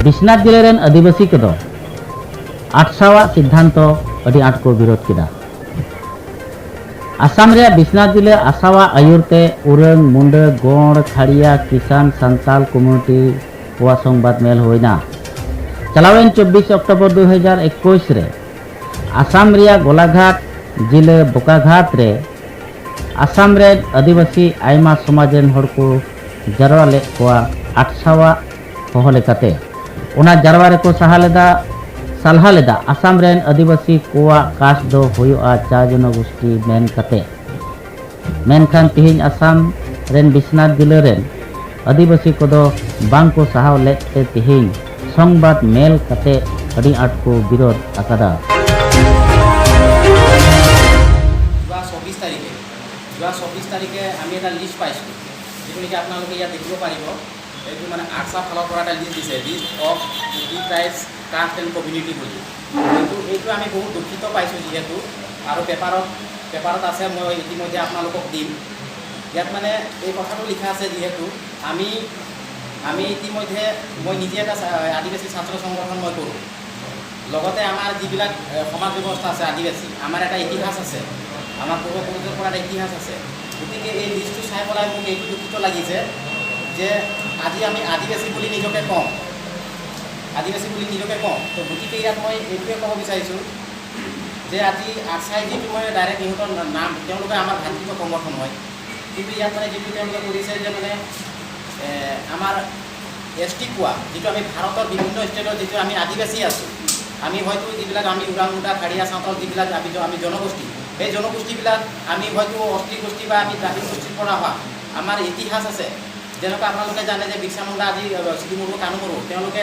बिश्वनाथ जिले रेन आदिवासी कदो आटसावा सिद्धांत अडी आट को विरोध किदा। आसाम रे बिश्वनाथ जिले आसावा आयुरते उरंग मुंडा गोंड खाड़िया किसान संताल कम्युनिटी कोवा संबाद मेल होइना। चलावेन 24 अक्टोबर 2021 रे आसाम रिया गोलाघाट जिले बोकाघाट रे आसाम रे आदिवासी आयमा समाज रेन हड़ को जारवा ले कोवा आटसावा होहो लेकाते ओना जारवा रे को साहा लेदा सालहा लेदा आसाम रेन आदिवासी कोवा कास्ट दो हुयुआ चार जनगोष्ठी मेन कते। मेनखान तिहिन आसाम रेन बिश्वनाथ जिले रेन आदिवासी कोदो बांग को साहाव लेते तिहिन संबाद मेल कते अडी आट को विरोध आकादा। যোৱা 24 তাৰিখে আমি এটা লিষ্ট পাইছোঁ, যিটো নেকি আপোনালোকে ইয়াত দেখিব পাৰিব। এইটো মানে আটছা ফালৰ পৰা এটা লিষ্ট দিছে, list of tea tribes caste and community বুলি। কিন্তু এইটো আমি বহুত দুখিত পাইছোঁ, যিহেতু আৰু পেপাৰত আছে, মই ইতিমধ্যে আপোনালোকক দিম। ইয়াত মানে এই কথাটো লিখা আছে, যিহেতু আমি আমি ইতিমধ্যে মই নিজে এটা আদিবাসী ছাত্ৰ সংগঠন মই কৰোঁ। লগতে আমাৰ যিবিলাক সমাজ ব্যৱস্থা আছে আদিবাসী, আমাৰ এটা ইতিহাস আছে, আমাৰ পূৰ্বপুৰুষৰ পৰা এটা ইতিহাস আছে। গতিকে এই লিষ্টটো চাই পেলাই মোক এইটো দুখিত লাগিছে যে আজি আমি আদিবাসী বুলি নিজকে কওঁ, আদিবাসী বুলি নিজকে কওঁ। তো গতিকে ইয়াত মই এইটোৱে ক'ব বিচাৰিছোঁ যে আজি আটছাই যিটো মই ডাইৰেক্ট ইহঁতৰ নাম, তেওঁলোকে আমাৰ ভাতৃত্ব সংগঠন হয়, কিন্তু ইয়াত মানে যিটো তেওঁলোকে কৰিছে যে মানে আমাৰ এছ টি কোৱা যিটো আমি ভাৰতৰ বিভিন্ন ষ্টেটত যিটো আমি আদিবাসী আছোঁ, আমি হয়তো যিবিলাক আমি ওৰাং, মুণ্ডা, খাড়িয়া, চাওঁতাল যিবিলাক আমি জনগোষ্ঠী, সেই জনগোষ্ঠীবিলাক আমি হয়তো অষ্ট্ৰিক গোষ্ঠী বা আমি দ্ৰাবিড় গোষ্ঠীৰ পৰা অহা, আমাৰ ইতিহাস আছে। যেনেকুৱা আপোনালোকে জানে যে বিৰচা মুণ্ডা আজি সিধু মুৰ্মু, কানু মুৰ্মু, তেওঁলোকে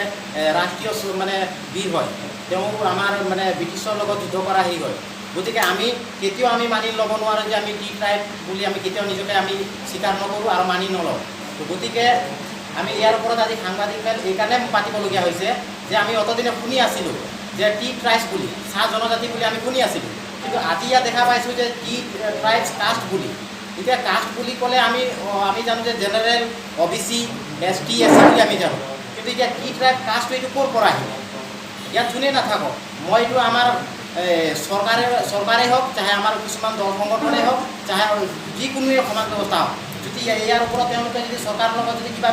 ৰাষ্ট্ৰীয় মানে বীৰ হয়। তেওঁ আমাৰ মানে ব্ৰিটিছৰ লগত যুদ্ধ কৰা হেৰি হয়। গতিকে আমি কেতিয়াও আমি মানি ল'ব নোৱাৰোঁ যে আমি টি ট্ৰাইব বুলি আমি কেতিয়াও নিজকে আমি স্বীকাৰ নকৰোঁ আৰু মানি নলওঁ। তো গতিকে আমি ইয়াৰ ওপৰত আজি সাংবাদিক মেল এইকাৰণে পাতিবলগীয়া হৈছে যে আমি অতদিনে শুনি আছিলোঁ যে টি ট্ৰাইবছ বুলি, চাহ জনজাতি বুলি আমি শুনি আছিলোঁ, কিন্তু আজি ইয়াত দেখা পাইছোঁ যে টি ট্ৰাইবছ কাষ্ট বুলি। এতিয়া কাষ্ট বুলি ক'লে আমি জানো যে general, O' B C, S T, S C বুলি আমি জানো। কিন্তু এতিয়া টি ট্ৰাইব কাষ্টটো এইটো ক'ৰ পৰা আহিলে? ইয়াত যোনেই নাথাকক, মই এইটো আমাৰ চৰকাৰেই হওক, চাহে আমাৰ কিছুমান দল সংগঠনেই হওক, চাহে যিকোনোৱে সমাজ ব্যৱস্থা হওক, যদি ইয়াৰ ওপৰত তেওঁলোকে যদি চৰকাৰৰ লগত যদি কিবা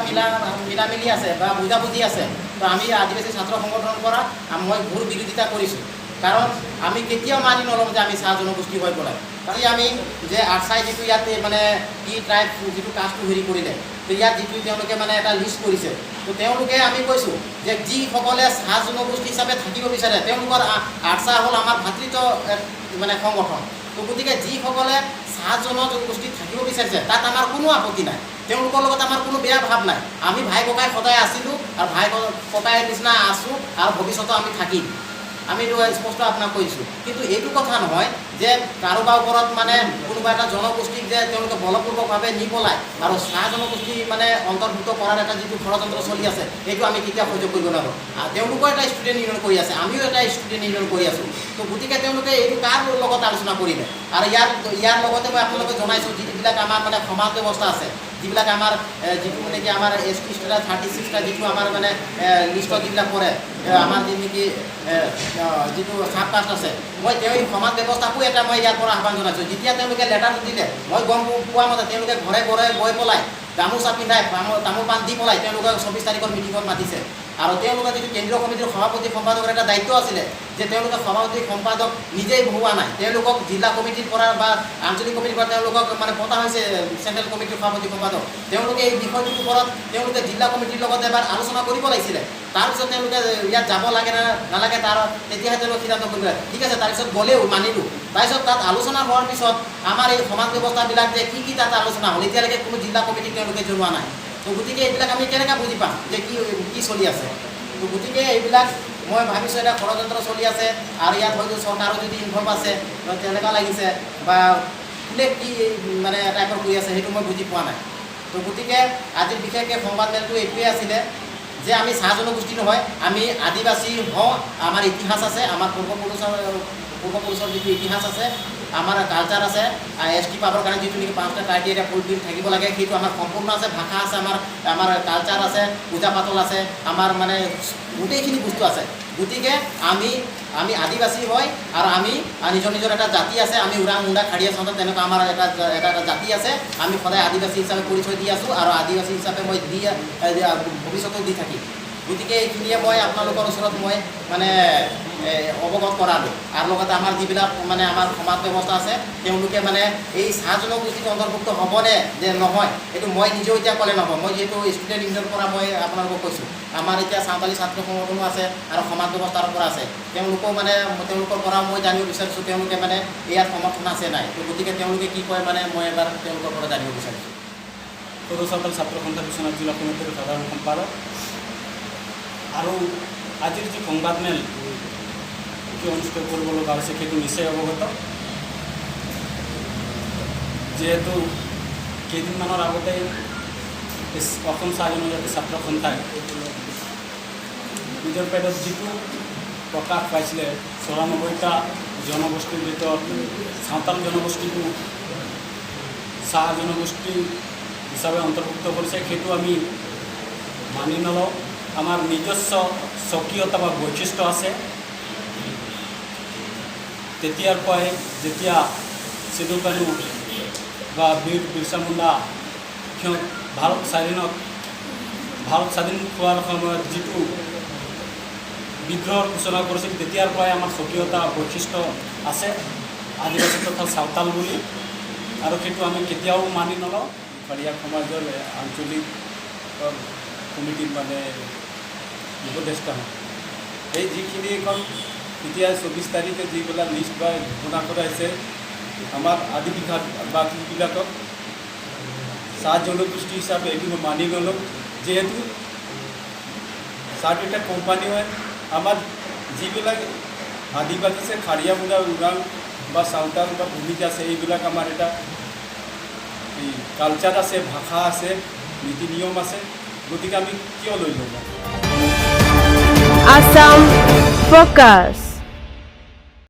মিলামিলি আছে বা বুজাবুজি আছে, তো আমি আদিবাসী ছাত্ৰ সংগঠনৰ পৰা মই ঘোৰ বিৰোধিতা কৰিছোঁ। কাৰণ আমি কেতিয়াও মানি নল'ম যে আমি চাহ জনগোষ্ঠী হৈ পেলাই। আজি আমি যে আটছাই যিটো ইয়াত মানে টি ট্ৰাইব যিটো কাষ্টটো হেৰি কৰিলে, তো ইয়াত যিটো তেওঁলোকে মানে এটা লিষ্ট কৰিছে, তো তেওঁলোকে আমি কৈছোঁ যে যিসকলে চাহ জনগোষ্ঠী হিচাপে থাকিব বিচাৰে, তেওঁলোকৰ আটছা হ'ল আমাৰ ভাতৃত্ব এক মানে সংগঠন। তো গতিকে যিসকলে চাহ জনগোষ্ঠীত থাকিব বিচাৰিছে, তাত আমাৰ কোনো আপত্তি নাই। তেওঁলোকৰ লগত আমাৰ কোনো বেয়া ভাৱ নাই। আমি ভাই ককাই সদায় আছিলোঁ আৰু ভাই ককাইৰ নিচিনা আছোঁ আৰু ভৱিষ্যতেও আমি থাকিম। আমি এইটো স্পষ্ট আপোনাক কৈছোঁ। কিন্তু এইটো কথা নহয় যে কাৰোবাৰ ওপৰত মানে কোনোবা এটা জনগোষ্ঠীক যে তেওঁলোকে বলপূৰ্বকভাৱে নি পেলাই আৰু চাহ জনগোষ্ঠী মানে অন্তৰ্ভুক্ত কৰাৰ এটা যিটো ষড়যন্ত্ৰ চলি আছে, সেইটো আমি কেতিয়াও সহ্য কৰিব নোৱাৰোঁ। আৰু তেওঁলোকেও এটা ষ্টুডেণ্ট ইউনিয়ন কৰি আছে, আমিও এটা ষ্টুডেণ্ট ইউনিয়ন কৰি আছোঁ। তো গতিকে তেওঁলোকে এইটো কাৰ লগত আলোচনা কৰিলে? আৰু ইয়াৰ লগতে মই আপোনালোকে জনাইছোঁ, যিবিলাক আমাৰ মানে সমাজ ব্যৱস্থা আছে, যিবিলাক আমাৰ যিটো মানে কি আমাৰ এছ টি ষ্টেটাছ 36টা যিটো আমাৰ মানে লিষ্টত যিবিলাক পৰে, আমাৰ যি নেকি যিটো চাব কাষ্ট আছে, মই তেওঁ এই সমাজ ব্যৱস্থাকো এটা মই ইয়াৰ পৰা আহ্বান জনাইছোঁ। যেতিয়া তেওঁলোকে লেটাৰটো দিলে, মই গম পোৱা মতে তেওঁলোকে ঘৰে ঘৰে গৈ পেলাই গামোচা পিন্ধাই, তামোল পাণ দি পেলাই তেওঁলোকে 24 তাৰিখৰ মিটিঙত মাতিছে। আৰু তেওঁলোকে যিটো কেন্দ্ৰীয় সমিতিৰ সভাপতি সম্পাদকৰ এটা দায়িত্ব আছিলে যে তেওঁলোকে সভাপতি সম্পাদক নিজেই হোৱা নাই, তেওঁলোকক জিলা কমিটিৰ পৰা বা আঞ্চলিক কমিটিৰ পৰা তেওঁলোকক মানে পতা হৈছে চেণ্ট্ৰেল কমিটিৰ সভাপতি সম্পাদক। তেওঁলোকে এই বিষয়টোৰ ওপৰত তেওঁলোকে জিলা কমিটিৰ লগত এবাৰ আলোচনা কৰিব লাগিছিলে। তাৰপিছত তেওঁলোকে ইয়াত যাব লাগে নে নালাগে, তাৰ তেতিয়াহে তেওঁলোকে সিদ্ধান্ত কৰিব লাগে। ঠিক আছে, তাৰপিছত গ'লেও মানিলোঁ, তাৰপিছত তাত আলোচনা হোৱাৰ পিছত আমাৰ এই সমাজ ব্যৱস্থাবিলাক যে কি কি তাত আলোচনা হ'ল, এতিয়ালৈকে কোনো জিলা কমিটিক তেওঁলোকে জনোৱা নাই। তো গতিকে এইবিলাক আমি কেনেকৈ বুজি পাম যে কি কি চলি আছে? তো গতিকে এইবিলাক মই ভাবিছোঁ এটা ষড়যন্ত্ৰ চলি আছে আৰু ইয়াত হয়তো চৰকাৰো যদি ইনভল্ভ আছে, তো তেনেকুৱা লাগিছে বা কোনে কি মানে টাইপৰ কৰি আছে, সেইটো মই বুজি পোৱা নাই। তো গতিকে আজিৰ বিশেষকৈ সংবাদমেলটো এইটোৱে আছিলে যে আমি চাহ জনগোষ্ঠী নহয়, আমি আদিবাসী হওঁ। আমাৰ ইতিহাস আছে, আমাৰ পূৰ্বপুৰুষৰ যিটো ইতিহাস আছে। আমাৰ কালচাৰ আছে। এছ টি পাবৰ কাৰণে যিটো নেকি পাঁচটা ক্ৰাইটেৰিয়া ফুলফিল থাকিব লাগে, সেইটো আমাৰ সম্পূৰ্ণ আছে। ভাষা আছে আমাৰ, আমাৰ কালচাৰ আছে, পূজা পাতল আছে, আমাৰ মানে গোটেইখিনি বস্তু আছে। গতিকে আমি আমি আদিবাসী হয় আৰু আমি নিজৰ নিজৰ এটা জাতি আছে। আমি ওৰাং, মুণ্ডা, খাড়িয়া, চাওঁতাল, তেনেকুৱা আমাৰ এটা এটা এটা জাতি আছে। আমি সদায় আদিবাসী হিচাপে পৰিচয় দি আছোঁ আৰু আদিবাসী হিচাপে মই দি ভৱিষ্যতেও দি থাকিম। গতিকে এইখিনিয়ে মই আপোনালোকৰ ওচৰত মই মানে অৱগত কৰালোঁ। আৰু লগতে আমাৰ যিবিলাক মানে আমাৰ সমাজ ব্যৱস্থা আছে, তেওঁলোকে মানে এই চাহ জনগোষ্ঠীত অন্তৰ্ভুক্ত হ'বনে যে নহয়, এইটো মই নিজেও এতিয়া ক'লে নহ'ব। মই যিহেতু ষ্টুডেণ্ট ইউনিয়নৰ পৰা মই আপোনালোকক কৈছোঁ। আমাৰ এতিয়া চাওঁতালী ছাত্ৰ সংগঠনো আছে আৰু সমাজ ব্যৱস্থাৰ পৰা আছে। তেওঁলোকেও মানে তেওঁলোকৰ পৰা মই জানিব বিচাৰিছোঁ, তেওঁলোকে মানে ইয়াত সমৰ্থন আছে নাই। তো গতিকে তেওঁলোকে কি কয়, মানে মই এবাৰ তেওঁলোকৰ পৰা জানিব বিচাৰিছোঁ। সদৌ চাওঁতাল ছাত্ৰ সন্থা বিশ্বনাথ জিলা সমিতিৰ সাধাৰণ সম্পাদক। আৰু আজিৰ যি সংবাদমেল কিয় অনুষ্ঠিত কৰিব লগা হৈছে, সেইটো নিশ্চয় অৱগত। যিহেতু কেইদিনমানৰ আগতে অসম চাহ জনজাতি ছাত্ৰ সন্থাই নিজৰ পেজত যিটো প্ৰকাশ পাইছিলে, 94টা জনগোষ্ঠীৰ ভিতৰত চাওঁতাল জনগোষ্ঠীটো চাহ জনগোষ্ঠী হিচাপে অন্তৰ্ভুক্ত কৰিছে, সেইটো আমি মানি নলওঁ। আমাৰ নিজস্ব স্বকীয়তা বা বৈশিষ্ট্য আছে। তেতিয়াৰ পৰাই যেতিয়া সিধু কানু বা বীৰ বিৰচা মুণ্ডা সিহঁত ভাৰত স্বাধীন হোৱাৰ সময়ত যিটো বিদ্ৰোহৰ সূচনা কৰিছিল, তেতিয়াৰ পৰাই আমাৰ স্বকীয়তা বৈশিষ্ট্য আছে আদিবাসী তথা চাওতাল বুলি আৰু সেইটো আমি কেতিয়াও মানি নলওঁ। খাৰিয়া সমাজৰ আঞ্চলিক কমিটিৰ মানে উপদেষ্টা হয়। এই যিখিনি এখন এতিয়া 24 তাৰিখে যিবিলাক লিষ্ট বা ঘোষণা কৰাইছে, আমাৰ আদিবাসীবিলাকক চাহ জনগোষ্ঠী হিচাপে, এইটো মই মানি নলওঁ। যিহেতু চাহটো এটা কোম্পানী হয়। আমাৰ যিবিলাক আদিবাসী আছে, খাৰিয়া, মুণ্ডা, উৰাং বা চাওতাল বা ভূমিজ আছে, এইবিলাক আমাৰ এটা এই কালচাৰ আছে, ভাষা আছে, নীতি নিয়ম আছে। গতিকে আমি কিয় লৈ ল'ব? Assam Focus.